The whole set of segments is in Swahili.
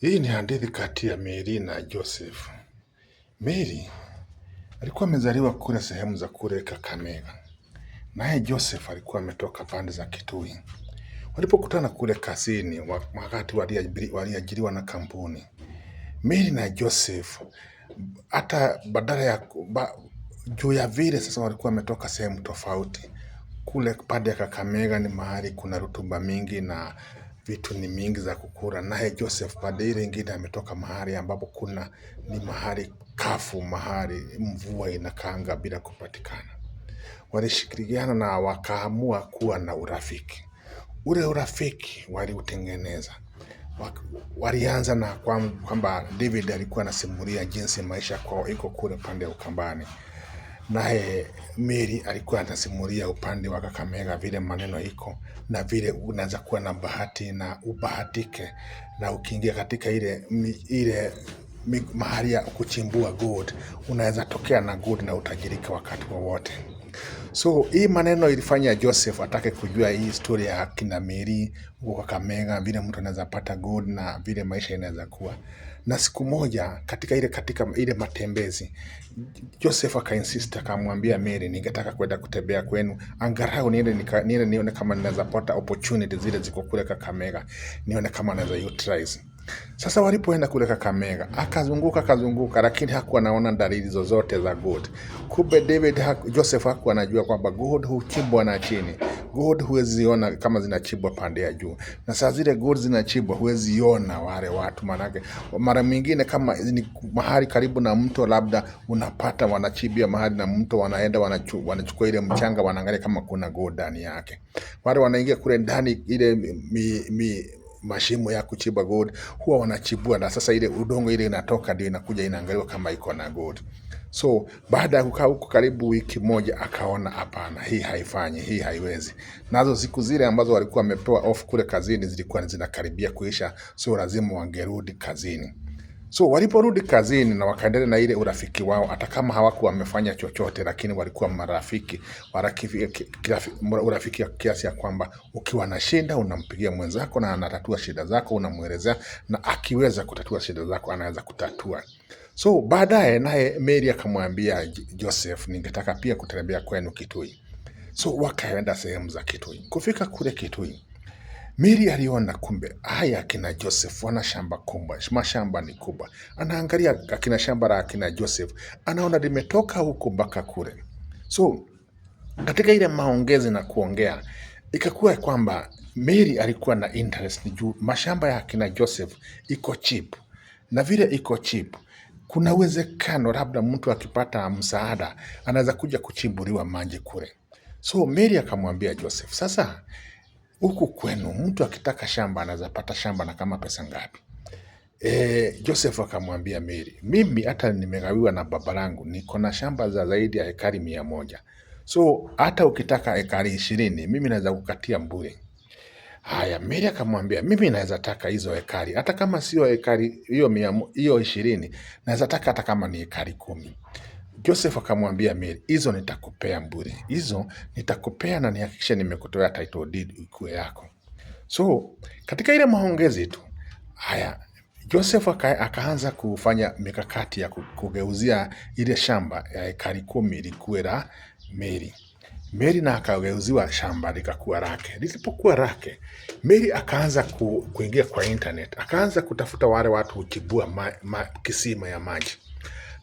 Hii ni hadithi kati ya Mary na Joseph. Mary alikuwa amezaliwa kule sehemu za kule Kakamega, naye Joseph alikuwa ametoka pande za Kitui. Walipokutana kule kazini, wakati waliajiriwa na kampuni, Mary na Joseph hata badala ya juu ya vile sasa walikuwa wametoka sehemu tofauti. Kule pande ya Kakamega ni mahali kuna rutuba mingi na vitu ni mingi za kukula. Naye Joseph pande ile ingine ametoka mahali ambapo kuna ni mahali kafu, mahali mvua inakaanga bila kupatikana. Walishirikiana na wakaamua kuwa na urafiki. Ule urafiki waliutengeneza. Walianza na kwamba David alikuwa anasimulia jinsi maisha kwao iko kule pande ya Ukambani, naye Mary alikuwa anasimulia upande wa Kakamega vile maneno iko na vile unaweza kuwa na bahati na ubahatike na ukiingia katika ile mahali ya kuchimbua gold unaweza tokea na gold na utajirika wakati wowote. So hii maneno ilifanya Joseph atake kujua hii story ya kina Mary huko Kakamega, vile mtu anaweza pata gold na vile maisha inaweza kuwa. Na siku moja katika ile matembezi, Joseph akainsist, akamwambia Mary, ningetaka kwenda kutembea kwenu, angalau niende nione kama ninaweza pata opportunity zile ziko kule Kakamega, nione kama naweza utilize. Sasa walipoenda kule Kakamega, akazunguka akazunguka, lakini hakuwa anaona dalili zozote za gold. Kumbe Joseph hakuwa anajua kwamba gold huchimbwa na chini. Gold huwezi ona kama zinachimbwa pande ya juu, na saa zile gold zinachimbwa huwezi ona wale watu, manake mara mwingine kama ni mahali karibu na mto, labda unapata wanachimbia mahali na mto, wanaenda wanachukua ile mchanga, wanaangalia kama kuna gold ndani yake. Wale wanaingia kule ndani ile mi mashimo ya kuchimba gold huwa wanachibua, na sasa ile udongo ile inatoka ndio inakuja inaangaliwa kama iko na gold. So baada ya kukaa huko karibu wiki moja, akaona hapana, hii haifanyi, hii haiwezi. Nazo siku zile ambazo walikuwa wamepewa off kule kazini zilikuwa zinakaribia kuisha, so lazima wangerudi kazini. So waliporudi kazini na wakaendelea na ile urafiki wao, hata kama hawakuwa wamefanya chochote, lakini walikuwa marafiki, urafiki kiasi ya kwamba ukiwa na shida unampigia mwenzako na anatatua shida zako, unamwelezea na akiweza kutatua shida zako anaweza kutatua. So baadaye naye Mary akamwambia Joseph, ningetaka pia kutembea kwenu Kitui. So wakaenda sehemu za Kitui. Kufika kule Kitui, Mary aliona kumbe haya akina Joseph wana shamba kubwa, mashamba ni kubwa. Anaangalia akina shamba la akina Joseph, anaona limetoka huku mpaka kule. So katika ile maongezi na kuongea, ikakuwa kwamba Mary alikuwa na interest juu mashamba ya akina Joseph iko cheap, na vile iko cheap, kuna uwezekano labda mtu akipata msaada anaweza kuja kuchimbuliwa maji kule. So Mary akamwambia Joseph, sasa huku kwenu mtu akitaka shamba anaweza pata shamba na kama pesa ngapi? Joseph akamwambia Mary, mimi hata nimegawiwa na baba langu niko na shamba za zaidi ya ekari 100. So hata ukitaka ekari 20 mimi naweza kukatia bure. Haya, Mary akamwambia mimi naweza taka hizo ekari, hata kama sio ekari hiyo hiyo 20, naweza taka hata kama ni ekari 10. Joseph akamwambia Mary, hizo nitakupea bure, hizo nitakupea na nihakikishe nimekutolea title deed ikuwe yako. So katika ile maongezi tu haya, Joseph akaanza kufanya mikakati ya kugeuzia ile shamba ya ekari 10 likuwe la Mary. Mary na akageuziwa shamba likakuwa lake. Lilipokuwa lake, Mary akaanza kuingia kwa internet, akaanza kutafuta wale watu huchibua kisima ya maji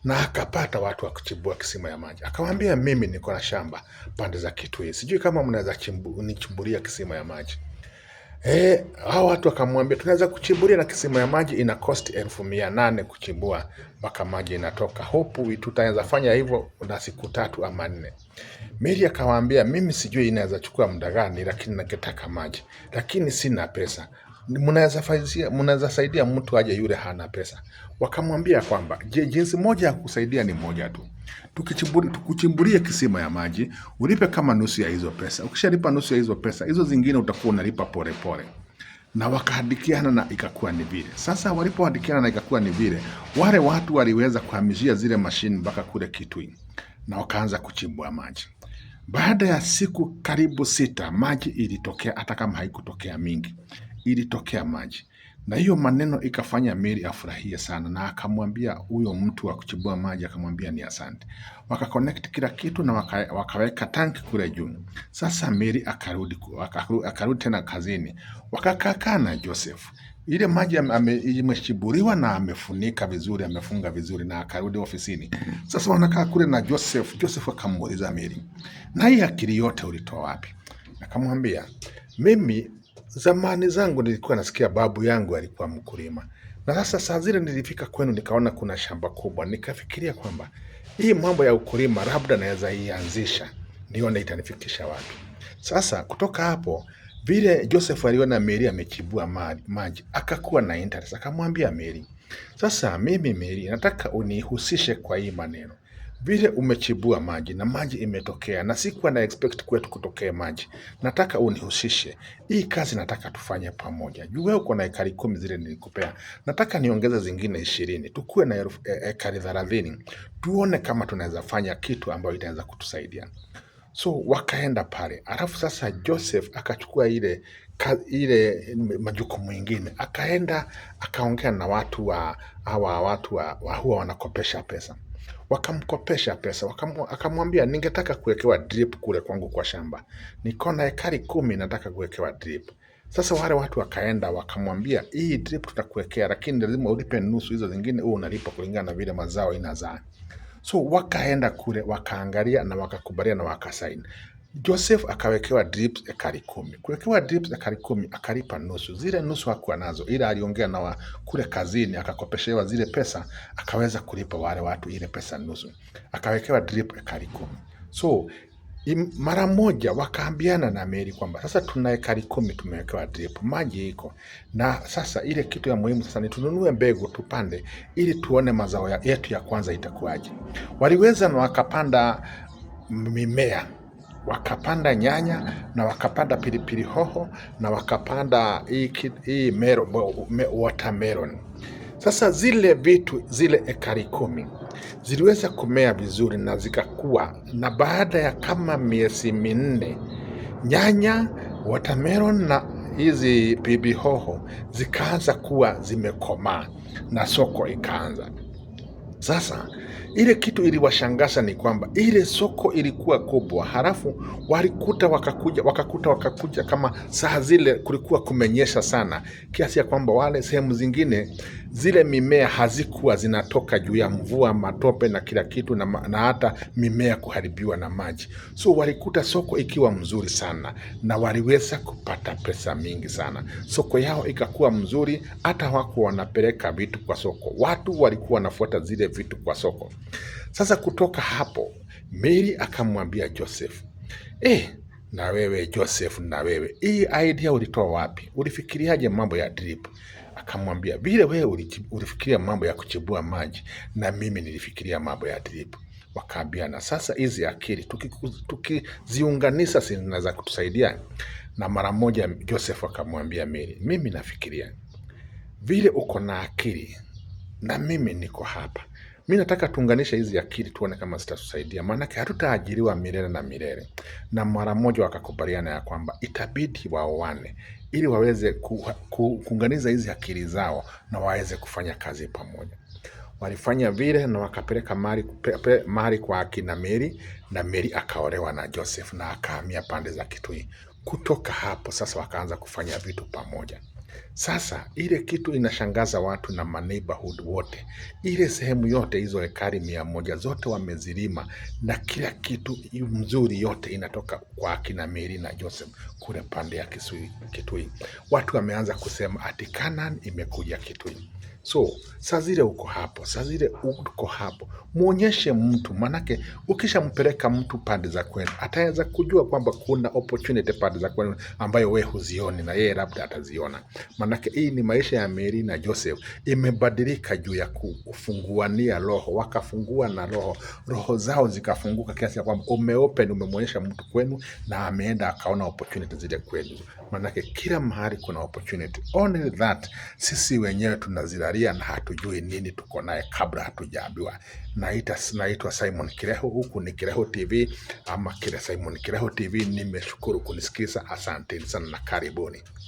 na akapata watu wa kuchimbua kisima ya maji. Akawaambia, mimi niko na shamba pande za Kitui, sijui kama mnaweza nichimbulia kisima ya maji. Hao watu wakamwambia tunaweza kuchimbulia na kisima ya maji ina cost 800,000 kuchimbua mpaka maji inatoka. Hope tutaweza fanya hivyo na siku 3 ama 4. Mary akawaambia mimi sijui inaweza chukua muda gani, lakini ningetaka maji, lakini sina pesa. Mnaweza saidia mtu aje yule hana pesa. Wakamwambia kwamba je, jinsi moja ya kusaidia ni moja tu. Tukuchimbulie kisima ya maji, ulipe kama nusu ya hizo pesa. Ukishalipa nusu ya hizo pesa, hizo zingine utakuwa unalipa pole pole. Na wakaandikiana na ikakuwa ni vile. Sasa walipoandikiana na ikakuwa ni vile, wale watu waliweza kuhamishia zile mashine mpaka kule Kitui na wakaanza kuchimbua maji. Baada ya siku karibu 6 maji ilitokea, hata kama haikutokea mingi, ilitokea maji. Na hiyo maneno ikafanya Mary afurahie sana, na akamwambia huyo mtu wa kuchibua maji, akamwambia ni asante. Wakaconnect kila kitu na wakaweka tanki kule juu. Sasa Mary akarudi tena kazini, wakakaa na Joseph. Ile maji imechiburiwa na amefunika vizuri, amefunga vizuri, na akarudi ofisini. Sasa wanakaa kule na Joseph. Joseph akamuuliza Mary, na hii akili yote ulitoa wapi? Akamwambia, mimi zamani zangu nilikuwa nasikia babu yangu alikuwa mkulima, na sasa saa zile nilifika kwenu nikaona kuna shamba kubwa, nikafikiria kwamba hii mambo ya ukulima labda naweza ianzisha, nione itanifikisha wapi. Sasa kutoka hapo vile Joseph aliona Mary amechibua maji, akakuwa na interest, akamwambia Mary, sasa mimi Mary nataka unihusishe kwa hii maneno vile umechibua maji na maji imetokea, na sikuwa na expect kwetu kutokea maji, nataka unihusishe hii kazi, nataka tufanye pamoja. Juu wewe uko na ekari 10 zile nilikupea, nataka niongeze zingine 20, tukuwe na ekari 30, tuone kama tunaweza fanya kitu ambayo itaweza kutusaidia. So wakaenda pale, alafu sasa Joseph akachukua ile majukumu mengine, akaenda akaongea na watu wa hawa watu wa huwa wanakopesha pesa, wakamkopesha pesa, akamwambia ningetaka kuwekewa drip kule kwangu kwa shamba, niko na ekari 10 nataka kuwekewa drip. Sasa wale watu wakaenda wakamwambia, hii drip tutakuwekea, lakini lazima ulipe nusu, hizo zingine wewe unalipa kulingana na vile mazao inazaa. So wakaenda kule wakaangalia na wakakubalia na wakasaini. Joseph akawekewa drips ekari 10. Kuwekewa drips ekari 10 akalipa nusu. Zile nusu hakuwa nazo, ila aliongea na wa kule kazini akakopeshewa zile pesa, akaweza kulipa wale watu ile pesa nusu. Akawekewa drip ekari 10. So mara moja wakaambiana na Mary kwamba sasa tuna ekari 10 tumewekewa drip, maji iko. Na sasa ile kitu ya muhimu sasa ni tununue mbegu tupande ili tuone mazao yetu ya kwanza itakuwaje. Waliweza na wakapanda mimea, wakapanda nyanya na wakapanda pilipili hoho na wakapanda hii watermelon. Sasa zile vitu zile ekari 10 ziliweza kumea vizuri na zikakua, na baada ya kama miezi 4 nyanya, watermelon na hizi pilipili hoho zikaanza kuwa zimekomaa na soko ikaanza. Sasa ile kitu iliwashangaza ni kwamba ile soko ilikuwa kubwa, halafu walikuta wakakuta wakakuja kama saa zile kulikuwa kumenyesha sana, kiasi ya kwamba wale sehemu zingine zile mimea hazikuwa zinatoka juu ya mvua, matope na kila kitu, na hata mimea kuharibiwa na maji. So walikuta soko ikiwa mzuri sana na waliweza kupata pesa mingi sana. Soko yao ikakuwa mzuri, hata hawakuwa wanapeleka vitu kwa soko, watu walikuwa wanafuata zile vitu kwa soko. Sasa kutoka hapo Mary akamwambia Joseph, na wewe Joseph, na wewe hii idea ulitoa wapi? Ulifikiriaje mambo ya drip? Akamwambia vile wewe ulifikiria mambo ya kuchibua maji na mimi nilifikiria mambo ya drip. Wakaambiana sasa hizi akili tukiziunganisha zinaweza kutusaidia. Na mara moja Joseph akamwambia Mary, mimi nafikiria vile uko na akili na mimi niko hapa, mi nataka tuunganishe hizi akili tuone kama zitatusaidia, maanake hatutaajiriwa milele na milele. Na mara moja wakakubaliana ya kwamba itabidi waoane ili waweze kuunganiza hizi akili zao na waweze kufanya kazi pamoja. Walifanya vile na wakapeleka mali kwa akina Mary, na Mary akaolewa na Joseph na akahamia pande za Kitui. Kutoka hapo sasa wakaanza kufanya vitu pamoja. Sasa ile kitu inashangaza watu na ma neighborhood wote, ile sehemu yote hizo ekari 100 zote wamezilima na kila kitu mzuri yote inatoka kwa akina Mary na Joseph kule pande ya Kitui. Watu wameanza kusema ati Canaan imekuja Kitui. So saa zile uko hapo, saa zile uko hapo, muonyeshe mtu, manake ukishampeleka mtu pande za kwenu ataweza kujua kwamba kuna opportunity pande za kwenu ambayo we huzioni na yeye labda ataziona. Manake hii ni maisha ya Mary na Joseph imebadilika juu ya kufunguania roho, wakafungua na roho, roho zao zikafunguka kiasi ya kwamba umeopen, umemwonyesha mtu kwenu na ameenda akaona opportunity zile kwenu. Manake kila mahali kuna opportunity, only that sisi wenyewe tunazilalia na hatujui nini tuko naye kabla hatujaambiwa. Naitwa Simon Kirehu, huku ni Kirehu TV ama Kile Simon Kirehu TV. Nimeshukuru kunisikiza, asanteni sana na karibuni.